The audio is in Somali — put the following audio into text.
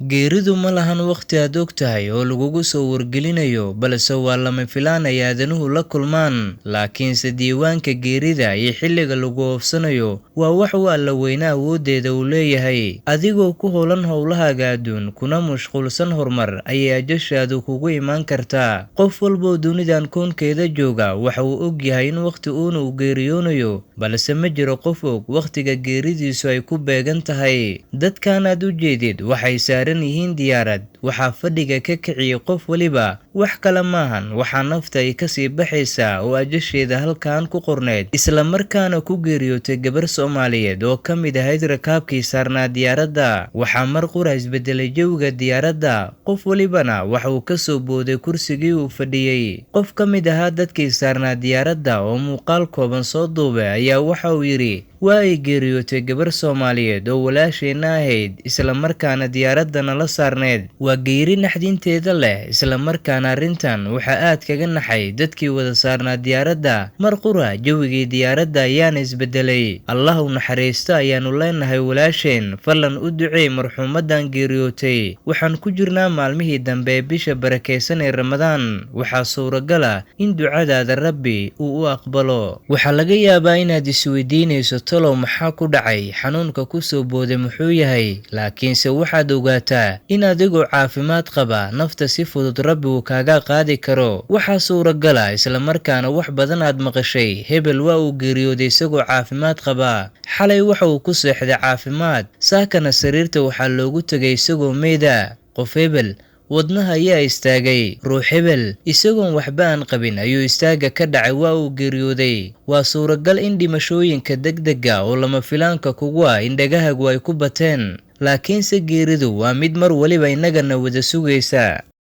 Geeridu ma lahan waqti aad ogtahay oo lagugu soo wargelinayo, balse waa lama filaan ay aadanuhu la kulmaan. Laakiinse diiwaanka geerida iyo xilliga lagu oofsanayo waa wax uu Alla weyne awooddeeda u leeyahay. Adigoo ku howlan howlahaaga adduun, kuna mashquulsan horumar, ayay ajashaadu kugu imaan kartaa. Qof walba oo dunidan koonkeeda jooga waxa uu og yahay in waqti uun uu geeriyoonayo, balse ma jiro qof og waqtiga geeridiisu ay ku beegan tahay. Dadkan aad u jeedid waxay saaran yihiin diyaarad, waxaa fadhiga ka kiciyay qof waliba, wax kale maahan, waxaa nafta ay kasii baxaysaa oo ajasheeda halkan ku qorneyd, isla markaana ku geeriyootay gabar Soomaaliyeed oo ka mid ahayd rakaabkii saarnaa diyaaradda. Waxaa mar qura isbedelay jawiga diyaaradda, qof walibana waxa uu ka soo booday kursigii uu fadhiyey. Qof ka mid ahaa dadkii saarnaa diyaaradda oo muuqaal kooban soo duubay ayaa waxa uu yidhi: waa ay geeriyootay gabar Soomaaliyeed oo walaasheenna ahayd, isla markaana diyaaradda nala saarneyd. Waa geeri naxdinteeda leh, isla markaana arrintan waxaa aad kaga naxay dadkii wada saarnaa diyaaradda. Mar qura jawigii diyaaradda ayaana isbedelay. Allah u naxariisto ayaanu leenahay walaasheen, fadlan u duceey marxuumadan geeriyootay. Waxaan ku jirnaa maalmihii dambe ee bisha barakeysan ee Ramadaan. Waxaa suuragal ah in ducadaada Rabbi uu u aqbalo. Waxaa laga yaabaa inaad isweydiinayso, talow maxaa ku dhacay, xanuunka ku soo booday muxuu yahay? Laakiinse waxaad ogaataa in adigoo caafimaad qaba nafta si fudud Rabbi uu kaaga qaadi karo. Waxaa suuragal ah isla markaana wax badan aad maqashay, hebel waa uu geeriyooday isagoo caafimaad qaba, xalay waxa uu ku seexday caafimaad, saakana sariirta waxaa loogu tegay isagoo meyda. Qof hebel wadnaha ayaa istaagay, ruux hebel isagoon waxba aan qabin ayuu istaagga ka dhacay, waa uu geeriyooday. Waa suuragal in dhimashooyinka degdega oo lama filaanka kugu ah in dhagahagu ay ku bateen, laakiinse geeridu waa mid mar waliba innagana wada sugaysa.